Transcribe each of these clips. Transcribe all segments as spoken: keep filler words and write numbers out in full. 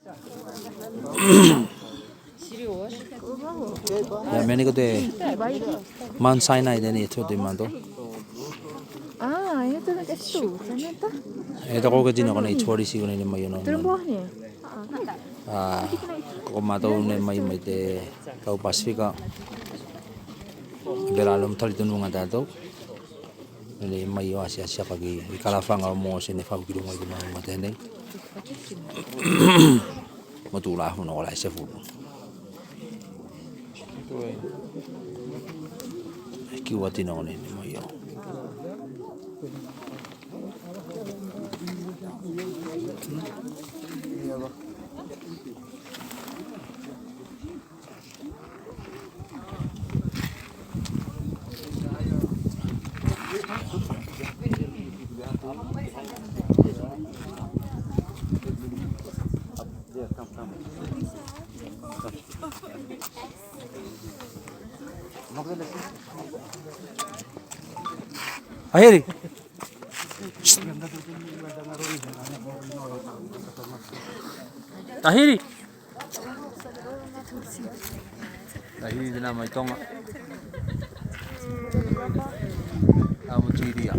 Ia, mea nei ko te Mount Sinai tenei e tuku atu i matou. A, ia te mea te tu, te mea ta. E taku ke tino konei tourist konei ne mai ona. Te mea nei. A, ko matou ne mai mai te kau Pasifika. Pela lo talitonu ga tatou. Ne mai o asiasi aka ki, i kalafaga o Mose ne fau ki luga i te mauga tenei. Mo tulafono kolā e sefulu. Ki ua tino nei ne mai o. Tahiri. Tahiri. Tahiri tena mai Toga. A mutiria.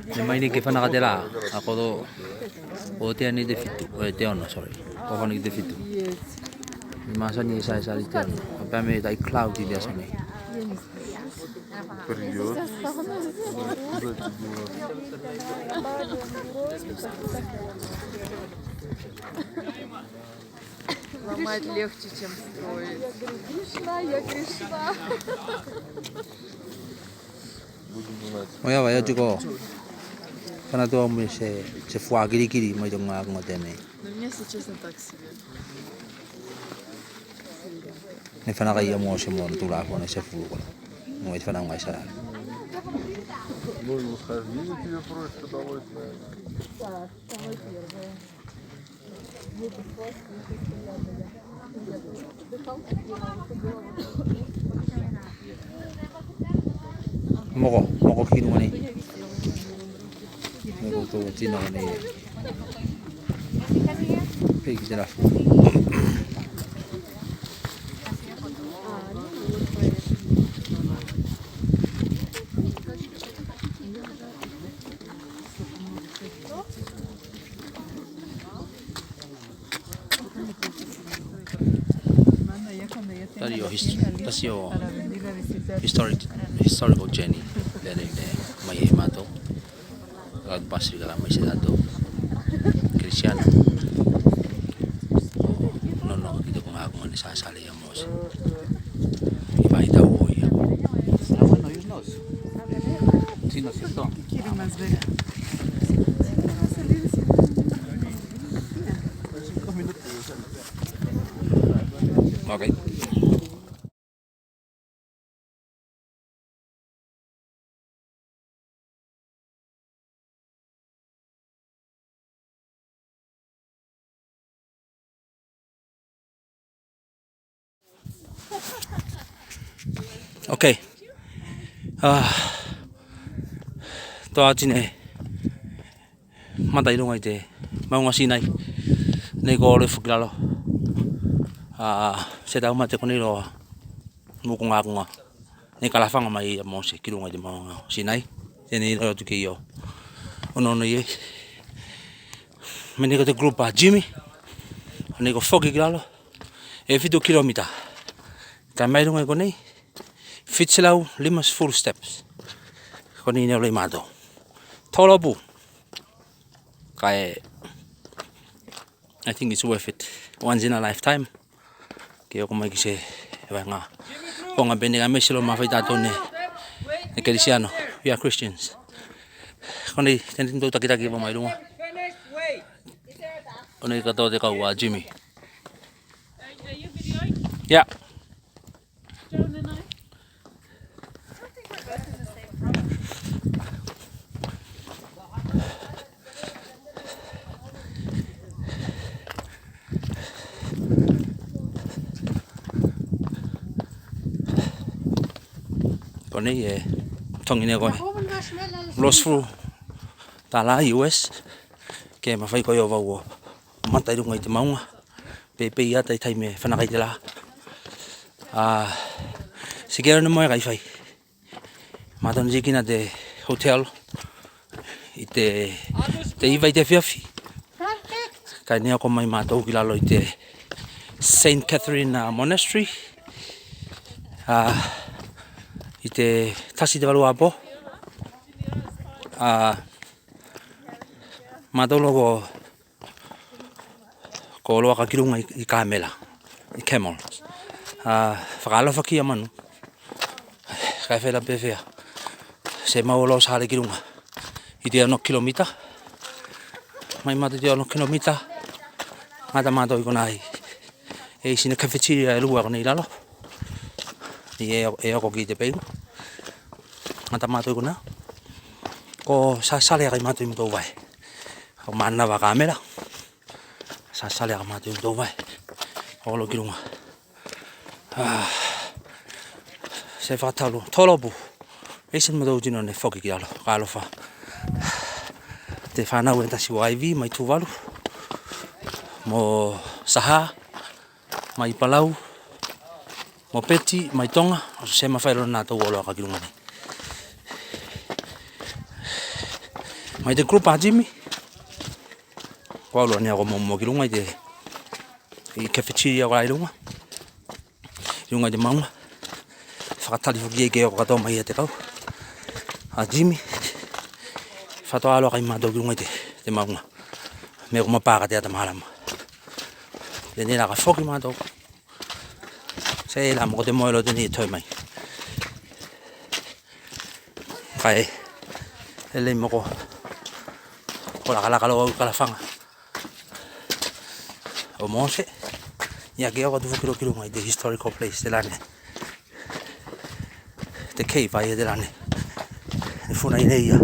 E mai nei ke fanaka tela, a ko to, o te ani te fitu, e te ono, sorry. Ko fana ki te fitu. E masani e saesale te ono. Ko pea me tai cloudy te aso nei. Ломать легче, чем строить. Я грешна, я грешна. Oia, oia, tiko. Kana tou me se, se fua kirikiri mai te gagana tenei. Но мне сейчас честно так себе. Ne fanaka ia Mose mo tulafono e sefulu kola. Mo te fanau gai sala. Можно сходить, тебе просто удовольствие. Moko, moko ki luga nei. Moko tou tino nei. Pei ki te lafu. Tasi o his-, tasi o historic, historical journey tenei ne mai ei matou. Kala Pasifika la mai se tatou Kerisiano. O nonofo ki te koga koga ne sasale ia Mose. I vaitau o ia. Tino se to. Okay. Okay. A, to ati nei. Mata i luga i te mauga Sinai. Nei ko olo i foki lalo. A, se tau mate konei loa. Mo koga koga. Nei kalafaga mai ia Mose ki luga i te mauga Sinai. Tenei loa atu ke io. Ono ono i ei. Me nei ko te group a Jimmy. Nei ko foki ki lalo. E fitu kilomita. Ka mai luga i konei. Fitu selau lima sefulu steps. Konei ne olo ei matou. Tolopu. Kae, I think it's worth it. Once in a lifetime. Ke oko mai ki se vaega. Koga pene ka mesi lo mafai tatou ne, ne Kerisiano. We are Christians. Konei, tenei tou takitaki va mai luga. Konei katoa te kau a Jimmy. Ia. Konei e togi ne koe lua sefulu tala US ke mafai koe o vau o mata i luga i te mauga. Peipei ata i taimi e fanaka i te la. A, se kea ne moe kai fai. Matou ne tikina te hotel i te, te iva i te afiafi. Kae ne oko mai matou ki lalo i te Saint Catherine, a, Monastery. A, i te tasi te valu apo. A, matou loa ko oloaka ki luga i, i kamela, i camel. A, fakaalofa ki a manu. Kae fai la pefea? Se mau olo sale ki luga i te ono kilomita. Mai matou i te ono kilomita, gata matou i konā i, e isi ne cafeteria e lua konei i lalo. I e, e oko ki te peigo. Gata matou i konā. Ko sasale aka i matou i motou vae. Ko manava kamela. Sasale aka matou i motou vae. Olo ki luga. A, se fakatalu, tolopu. E isi ne motou tino ne foki ki lalo, ka alofa. Te fanau e tasi o Ivy mai Tuvalu, mo Saha mai Palau, mo Peti mai Toga, o se mafai loa ne latou o oloaka ki luga nei. Mai te group a Jimmy. Ko au loa ne oko muamua ki luga i te, i cafeteria kolā i luga. I luga i te mauga. Fakatali foki ei ke oko katoa mai ia te kau a Jimmy. Fatoa aloaka i matou ki luga i te, te mauga. Me ko mapa ka te ata malama. Tenei la ka foki matou. Se la mo ko te moe loa tenei e toe mai. Kae e lei mo ko, ko lakalaka loa au i kalafaga o Mose. Ia ke oko atu foki loa ki luga i te historical place, te la ne, te cave a ia te la ne, ne funa i nei ia,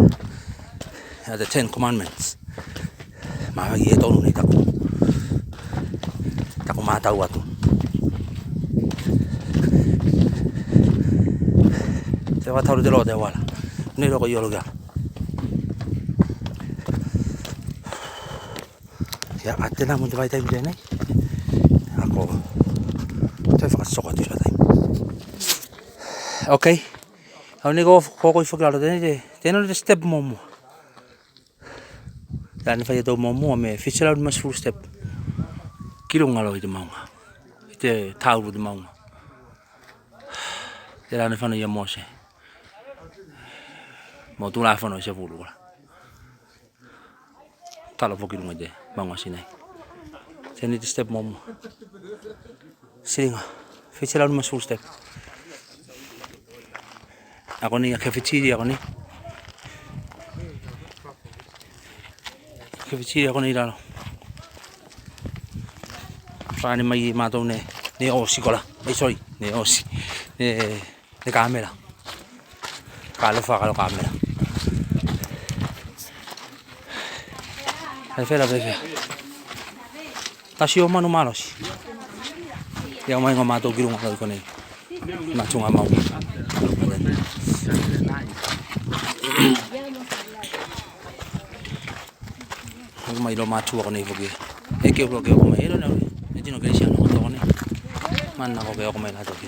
ia te Ten Commandments. Mafai e tonu nei taku, taku matau atu. Te fakatalu te loa te auala. Nei loa ko i olo ki a. Ia, a tenā mo te vaitaimi tenei. A ko toe fakasoko atu i vaitaimi. Okay. Au nei ko, ko koi foki lalo tenei te, tenei te step muamua. Tela ne fai a tou muamua me fitilau lima sefulu step ki luga loa i te mauga, i te taulu o te mauga. Tela ne fano ia Mose mo tulafono e sefulu kola. Talo foki luga i te mauga Sinai. Tenei te step muamua. Siga, fitilau lima sefulu step. A konei a cafeteria konei. Cafeteria konei i lalo. Fane mai matou ne, ne osi kola. Ei, sorry, ne osi. Ne Te kamela. Kalofa kalo kamela. Ai fela fefea. Tasi o manu malosi. Ia mai ga matou ki luga i konei. Matuga mau. Oko mai lo matua konei foki. E ke oko mai e lo na. E tino Kelisiano ko konei. Mana ko ke oko mai latou ki.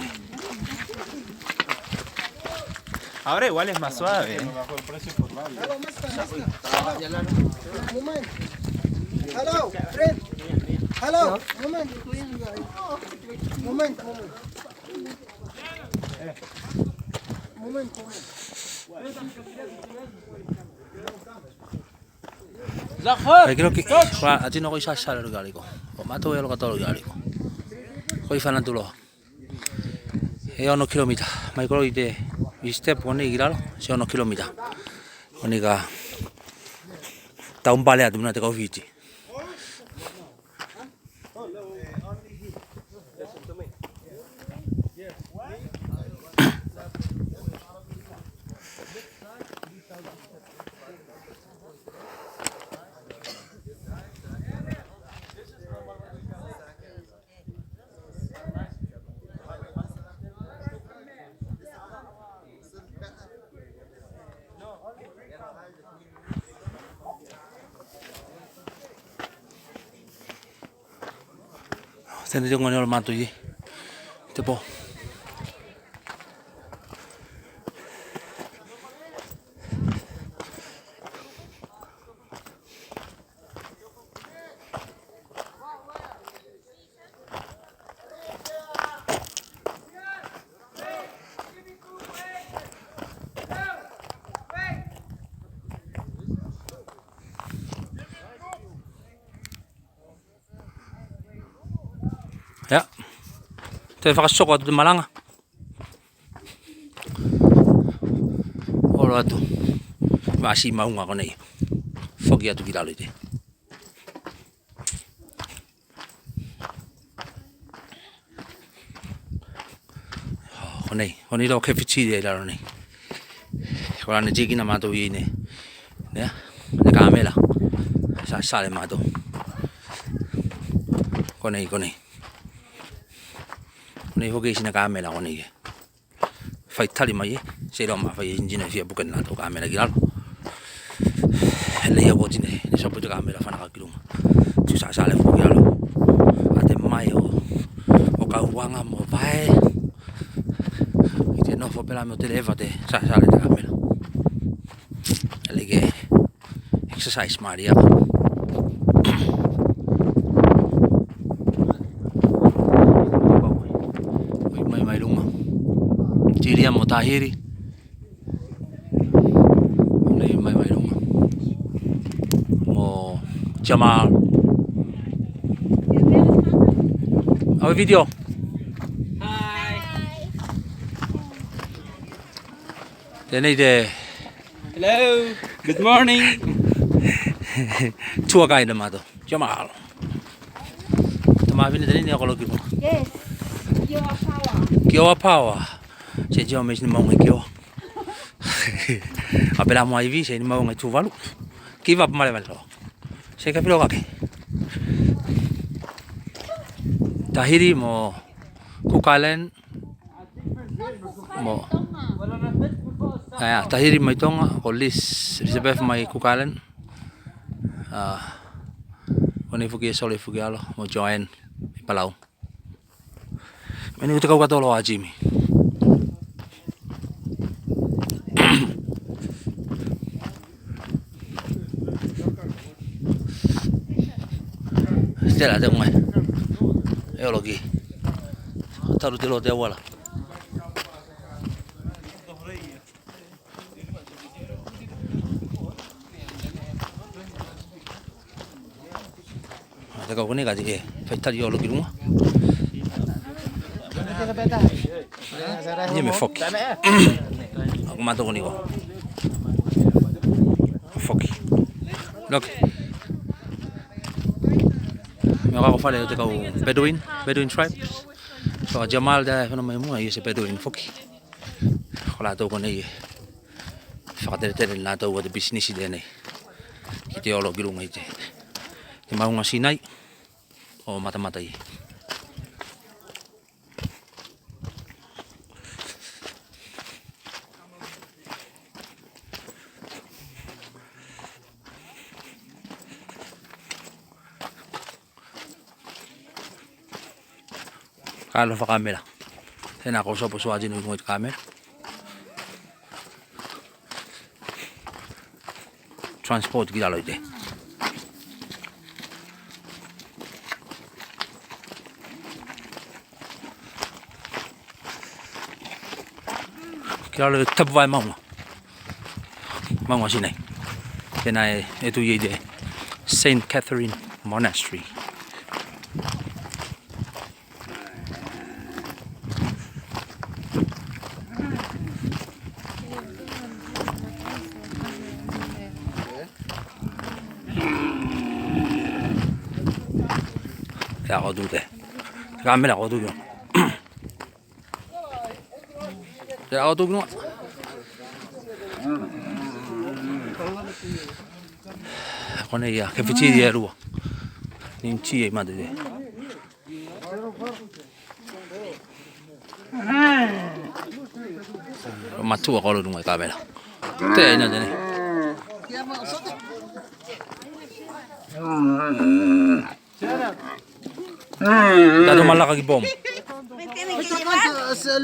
Ahora igual es más suave, ¿eh? Hello, friend. Hello, moment. Moment, moment. Moment, moment. Ai kilo ki, koa, a tino koi sasala loa ki Jeriko. Ko matou e olo katoa loa ki Jeriko. Koi fanatu loa. E ono kilomita. Mai ko loa i te, i step konei ki lalo, se ono kilomita. Konei ka taumale atu mena te kau Fiti. Tenei te gone o le matou i te po. Ia. Te fakasoko atu te malaga. Olo atu. Vasi mauga konei. Foki atu ki lalo i te. Konei, konei lo cafeteria i lalo nei. Kola ne tikina matou i nei. Ia, ne kamela. Sa, sasale matou. Konei, konei. Konei foki sina kamela konei. Fai tali mai e, se iloa mafai e injina e fia puke ne latou kamela ki lalo. E leia ko tine, ne sopo te kamela fanaka ki luga. Tu sasale foki ki lalo. A te mai o, o kauaga mo vae. I te nofo pela mo te leva te sasale te kamela. E lei ke exercise malie aka. Ui mai mai luga. Tilia mo Tahiri. Nei mai mai luga. Mo Jamal. Ave video. Hi. Tenei te. Hello. Good morning. Tour guide matou. Jamal. Tamavine tenei ne oko loa ki luga. Yes. Kioa Power. Kioa Power. Se Kioa me sini mauga i Kioa. A pela mo Ivy, se ni mauga i Tuvalu. Give up mai le vale loa. Se ka filo kake. Tahiri mo Cook Island. Mo. Aia, Tahiri mai Toga, ko Liz, Elizabeth mai Cook Island. A, konei foki e Sole Fukialo, mo Joanne, i Palau. Meni uta kau katoa loa a Jimmy. Tela te mai. E olo ki. Talu te lo te auala. Te kau konei kati e fai tali olo ki luga. Ia me foki. Aku matou konei ko foki. Look. Me kau fale o te kau Bedouin, Bedouin tribes. So a Jamal te fano mai mua, ia se Bedouin foki. Ko latou konei e fakateletele ne latou a te pisinisi tenei ki te olo ki luga i te, te mauga Sinai o matamata i. Ka alofa kamela. Tena ko sopo sua tino i luga i te kamela. Transport ki lalo i te. Ki lalo i te tapuvae mauga. Mauga Sinai. Tena e, e tu i ei te Saint Catherine Monastery. Ia ko tu te. Kamela ko tu. Te aotou ki luga. Konei a cafeteria e lua. Ni ti e mate te. Matua ko olo luga i kamela. Te ina tenei. Tatou malaka ki Boma.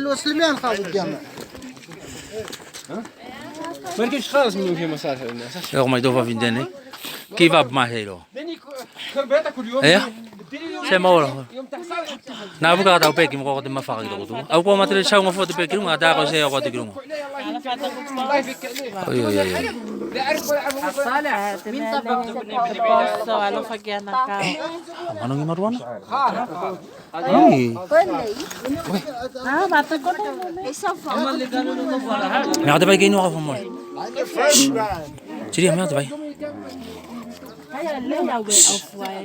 Los limean kau kiana. Markis khalas minu ke masasa. Io, mai tou fafine tenei. Ki vap mai hei lo. Ea? Se maua la. Na vuka tau peki mo ko te mafaka ki lokotu. Au ko matele sau ngofo te peki luga, ta ko se ko te ki luga. Oi, oi, oi, oi. Te mea lea, te poso, alofa ki ana ka. Mano gi maruana? Oi. Ah, mata kona. Mea te vai kei nua ka famole. Tiria, mea te vai.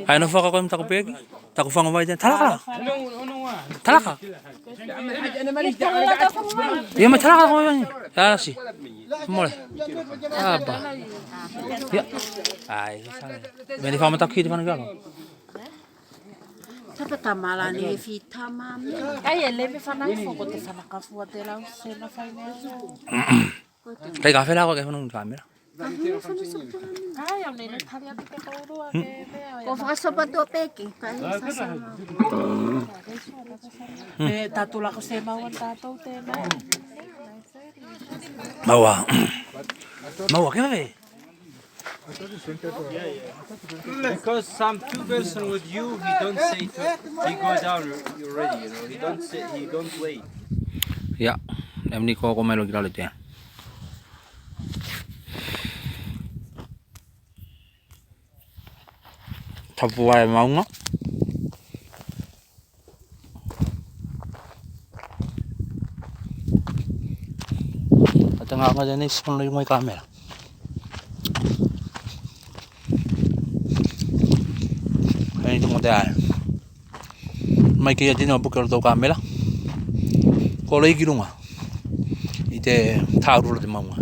Ai, nofo ka koe mo taku peki. Taku fago vai tena. Talaka. Talaka. Ia, mai talaka koe vai. Ia, si. Mole. Aba. Ia. Ai, sa. Mea ni faga mo taku ki te fana kalo. Tapa tamala ni e fitama me. Ai, e le me fana foko te fana kafua te lau se na fai mea. Kai ka fela ko ke fana kamela. Ai, au nei na tali atu ke kourua ke mea. Ko fakasopa tua peki, kai sasama. E, tatou lako se maua tatou tenei. Maua. Maua, ke vave? Because some two person with you, he don't say to, he go down already, you know, he don't say, he don't wait. Ia, e mani ko ko mai lo ki lalo te. Tapu ai mauga. A te gaga tenei se kono i luga i kamela. Ei, te mote ai. Mai kei a tino puke o lotou kamela. Ko lei ki luga. I te taurula te mauga.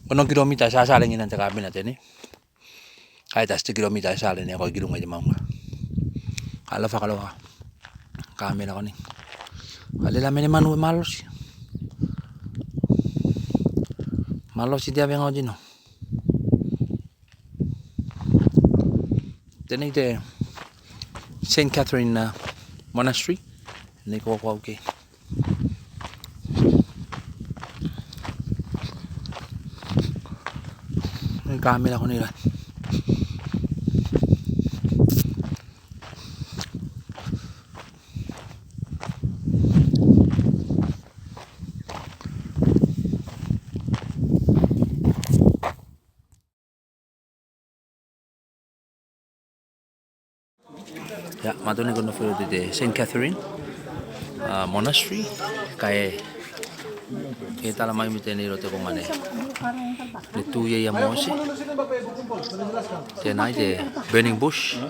Kono kilomita sa sa legina te kamela tenei. Kae tasi te kilomita e sale ne koe ki luga i te mauga. Ka la fakaloa kamela konei. Ka lela me ne manu e malosi. Malosi te avega o tino. Tenei te Saint Catherine, uh, Monastery. Nei ko ko au ke. Nei kamela konei la. Ia, matou nei ko nofo i loto i te Saint Catherine, uh, Monastery, kae ke tala mai me tenei loa te koga ne. Ne tu i ei a Mose. Tenei te burning bush.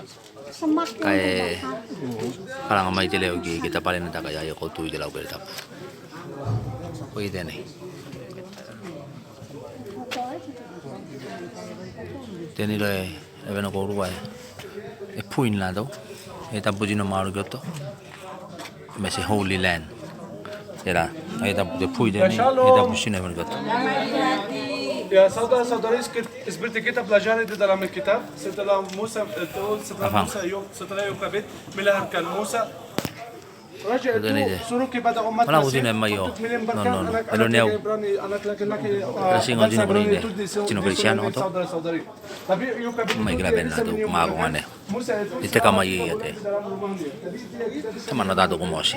Kae kalaga mai te leo ki, ki Tapale na taka ia, ia ko tu i te lau pere tapu. Ko i tenei. Tenei loa e, e vena kourua e, e pui ne latou. E tapu tino malo ki loto. Me se Holy Land. Tela, e tapu te pui tenei, e tapu tino e vena ki loto. يا سادة، سادة الرئيس، كنت إثبت كتاب لجاري دي دلام الكتاب. ستلا موسى، ستلا موسى يوم، ستلا يوم كبت، ملا هركان موسى. Ko tenei te. Mana ko tino e mai o. No, no, no. E lo ne au. E lo siga o tino konei ne. Tino Kerisiano kotou. Mai ki la vena tou makoga ne. I te ka mai ia te. Te mana tatou ko Mose.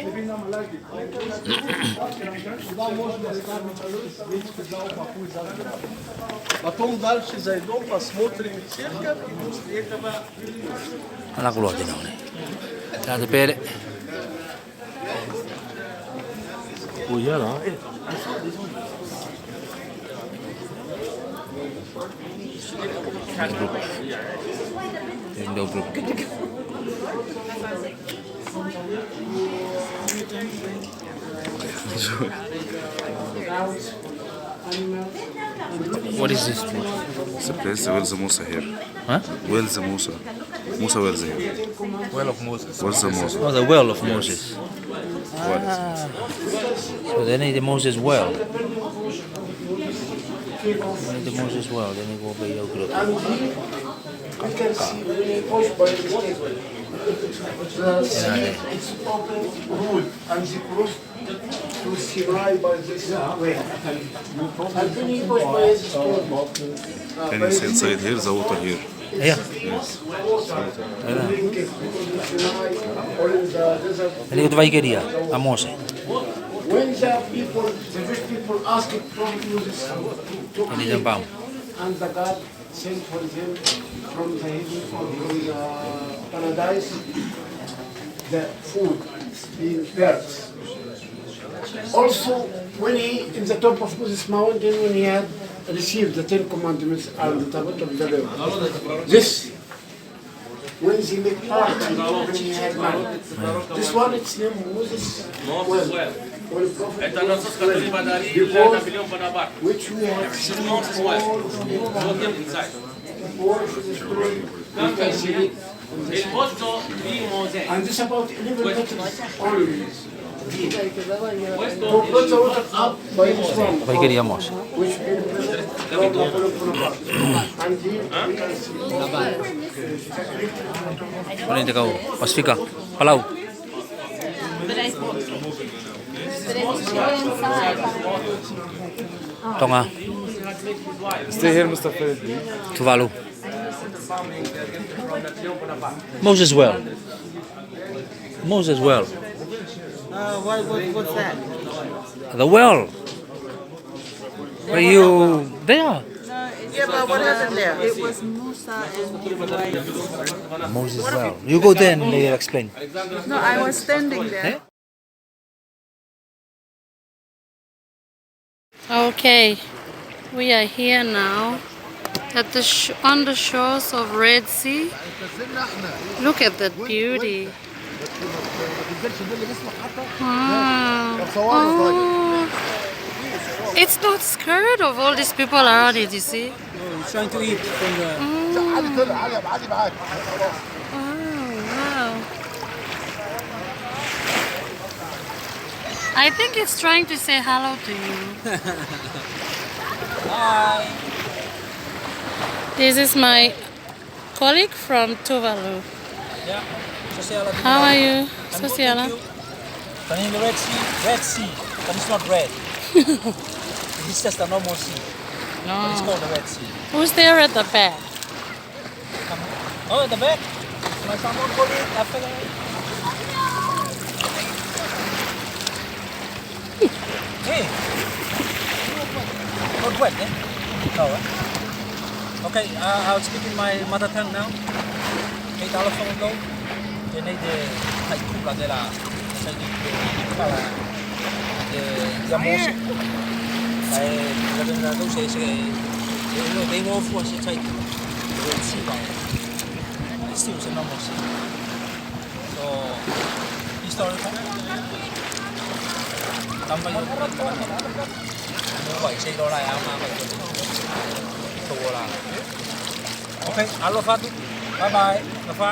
Потом дальше зайдём, посмотрим церковь, и после этого Ana kulua te nau nei. Tela te pele. Ui, ia la. Group. Window group. What is this place? It's a place, the well the Musa here. Huh? Well the Musa. Musa well the here. Well of Moses. Well the Musa. Oh, the well of Moses. Well. Ah. So they need the Moses well. They need the Moses well. They need to go by your group. Ka, ka. The sea is open road and they cross to Sinai by this way. And then he was by his stone. Can you see inside here, the water here? Yeah. Yes. Water. Drink it in Sinai or in the desert. Eli ko te vaikeria a Mose. When the people, the Jewish people asked from Moses to eat, and the God sent for them from the heaven or from the paradise the food in birds. Also, when he, in the top of Moses Mountain, when he had received the Ten Commandments and the Tablet of the Law, this when they make party, when he had money. This one, it's named Moses well. Or prophet Moses well. Because which we have seen all of the, all of the story, we can see it in this. And this about eleven meters only. Vaikeria a Mose. Konei te kau Pasifika, Palau, Toga. Stay here, Mister Fred. Tuvalu. Moses well. Moses well. Uh, what, what, what's that? The well. Were you there? No, yeah, but what happened there? It was Musa and his wife. Moses well. You go there and they'll explain. No, I was standing there. Eh? Okay, we are here now at the sh- on the shores of Red Sea. Look at that beauty. Wow. Oh. It's not scared of all these people around it, you see. Oh, he's trying to eat from the. Mm. Oh, wow. I think it's trying to say hello to you. Hi. This is my colleague from Tuvalu. Yeah. Sosiala. How are you? Sosiala. Tani the Red Sea, Red Sea, but it's not red. It's just a normal sea. No. But it's called the Red Sea. Who's there at the back? Oh, at the back? My someone colleague, after that. Hey. Not wet, eh? No, eh? Okay, uh, I'll speak in my mother tongue now. Kei talofa outou. Tenei te high school la tela. Tenei te kala. Te ia Mose. Kae la tena tou se se. No, te gofua se tai. Te siva. Siva se no Mose. So, historical. Tampa yo. Mo vai se lo la ya ma. So la. Okay, alofa atu. Bye bye. Alofa.